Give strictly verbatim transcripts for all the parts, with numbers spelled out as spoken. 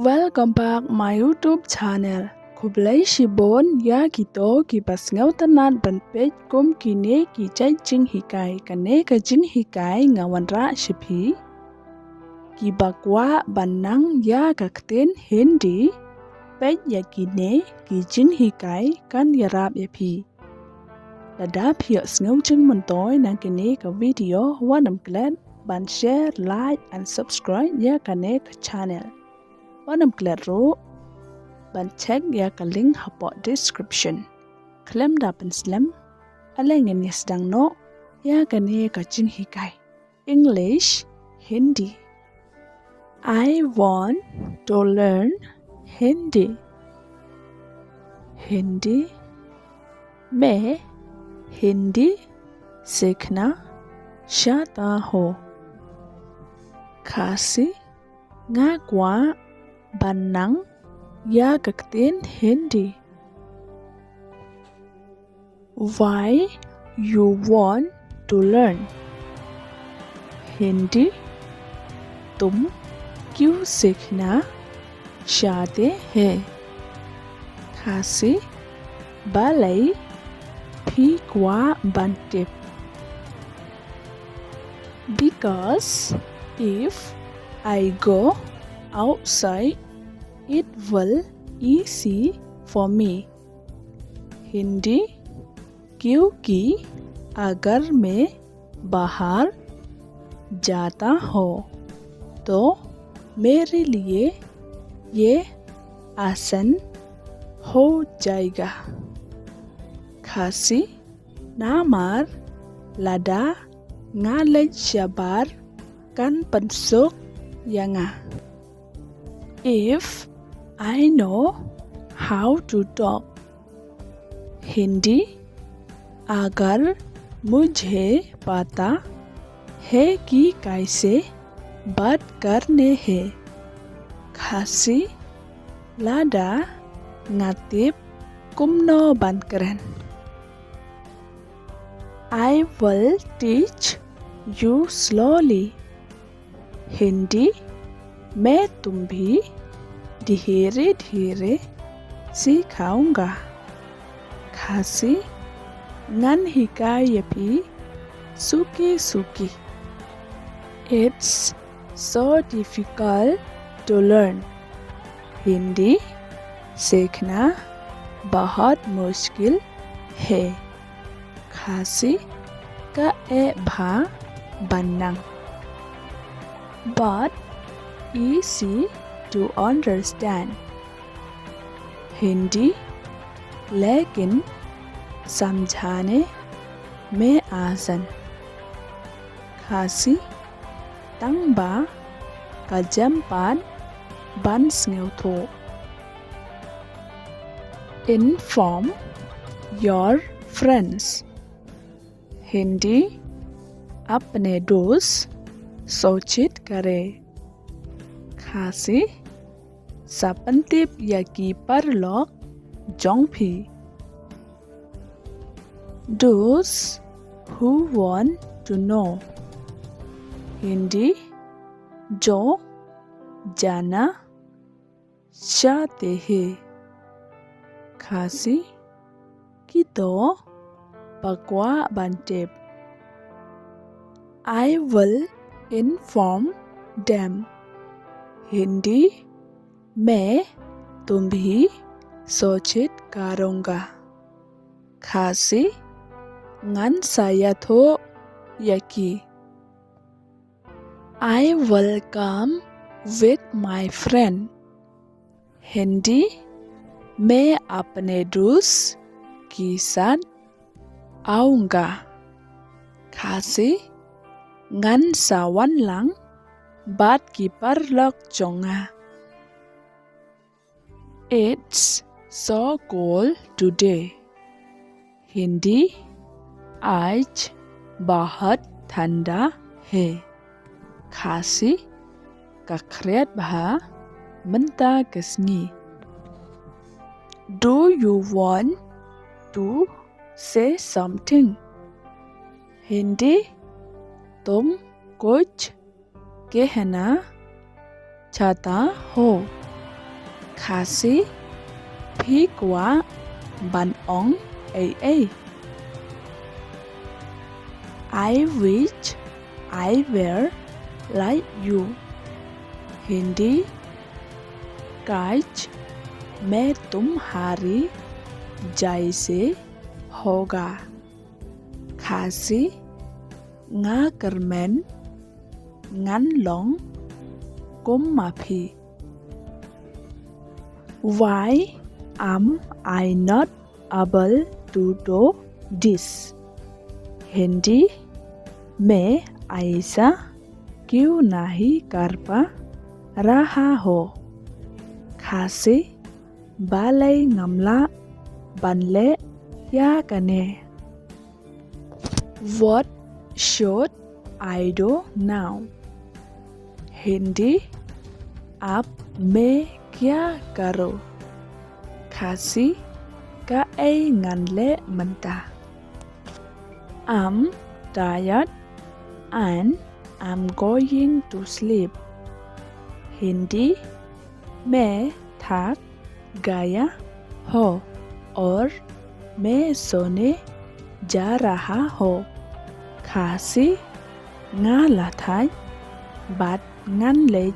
Welcome back my YouTube channel. Khublei shibun ïa kito kiba sngewtynnat ban peit kum kine ki jait jinghikai. Kane ka jinghikai nga wanrah sha phi. Kiba kwah ban nang ïa ka ktien Hindi, peit ïa kine ki jinghikai kan ïarap ïa phi. Lada phi ïohsngew jingmyntoi na kane ka video, wat nym klet ban share, like and subscribe ïa kane ka channel. Wat nym klet ruh ban check ïa ka link hapoh description. Khlem da pynslem, ale ngin ïa sdang noh ïa kane ka jinghikai. English, Hindi. I want to learn Hindi. Hindi. मैं हिंदी सीखना चाहता हूँ। Khasi, nga kwah ban nang ïa ka ktien Hindi. Why you want to learn Hindi? तुम क्यों सीखना चाहते हैं? Khasi, balei phi kwah ban tip? Because if I go outside, it will easy for me. Hindi. क्योंकि अगर मैं बाहर जाता हूँ तो मेरे लिए ये आसान हो जाएगा। Khasi, namar lada nga leit shabar kan pynsuk ïa nga. If I know how to talk Hindi, अगर मुझे पता है कि कैसे बात करने हैं। Khasi, lada nga tip kumno ban kren. I will teach you slowly. हिंदी, मैं तुम्हें धीरे धीरे सिखाऊंगा। Khasi, ngan hikai ïa phi suki suki. It's so difficult to learn Hindi. सीखना बहुत मुश्किल है। Khasi, ka eh bha ban nang, but easy to understand. Hindi, लेकिन समझाने में आसान। Khasi, tang ba ka jem pat ban sngewthuh. Inform your friends. Hindi, अपने दोस्त सूचित करें। Khasi, sa pyntip ïa ki paralok jong phi. Those who want to know. Hindi, जो जानना चाहते हैं। Khasi, kito ba kwah ban tip. I will inform them. Hindi, मैं तुम्हें सूचित करूंगा। Khasi, ngan sa ïathuh ïa ki. I will come with my friend. Hindi, मैं अपने दोस्त के साथ आऊंगा। Khasi, ngan sa wan lang bad ki paralok jong nga. It's so cold today. Hindi, आज बहुत ठंडा है। Khasi, ka khriat bha mynta ka sngi. Do you want to say something? Hindi, तुम कुछ कहना चाहता हो? Khasi, phi kwah ban ong ei ei? I wish I were like you. Hindi, काश मैं तुम्हारी जैसे होगा। Khasi, nga kyrmen ngan long kum ma phi. Why am I not able to do this? Hindi, मैं ऐसा क्यों नहीं कर पा रहा हूँ? Khasi, balei ngam lah ban leh ïa kane? What should I do now? Hindi, अब मैं क्या करूँ? Khasi, kaei ngan leh mynta? I'm tired and I'm going to sleep. Hindi, मैं थक गया हूँ और मैं सोने जा रहा हूँ। Khasi, nga la thait bad ngan leit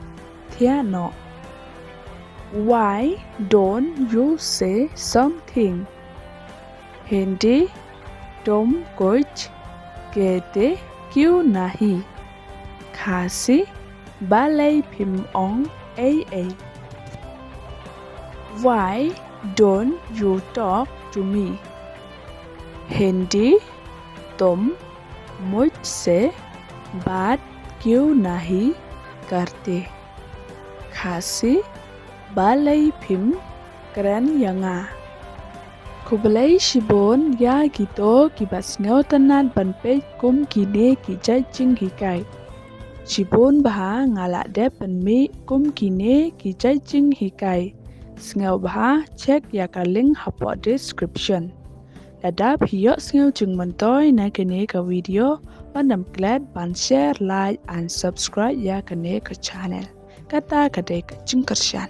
thiah noh. Why don't you say something? Hindi, तुम कुछ कहते क्यों नहीं? Khasi, balei phim ong ei ei? Why don't you talk to me? Hindi, तुम मुझसे बात क्यों नहीं करते? Khasi, balei phim kren ïa nga? Khublei shibun ïa kito kiba sngewtynnat ban peit kum kine ki jait jinghikai. Shibun bha nga la dep pynmih kum kine ki jait jinghikai. Sngewbha check ïa ka link hapoh description. Lada phi ïohsngew jingmyntoi na kane ka video, wat nym klet ban share, like and subscribe ïa kane ka channel. Kata ka dei ka jingkyrshan.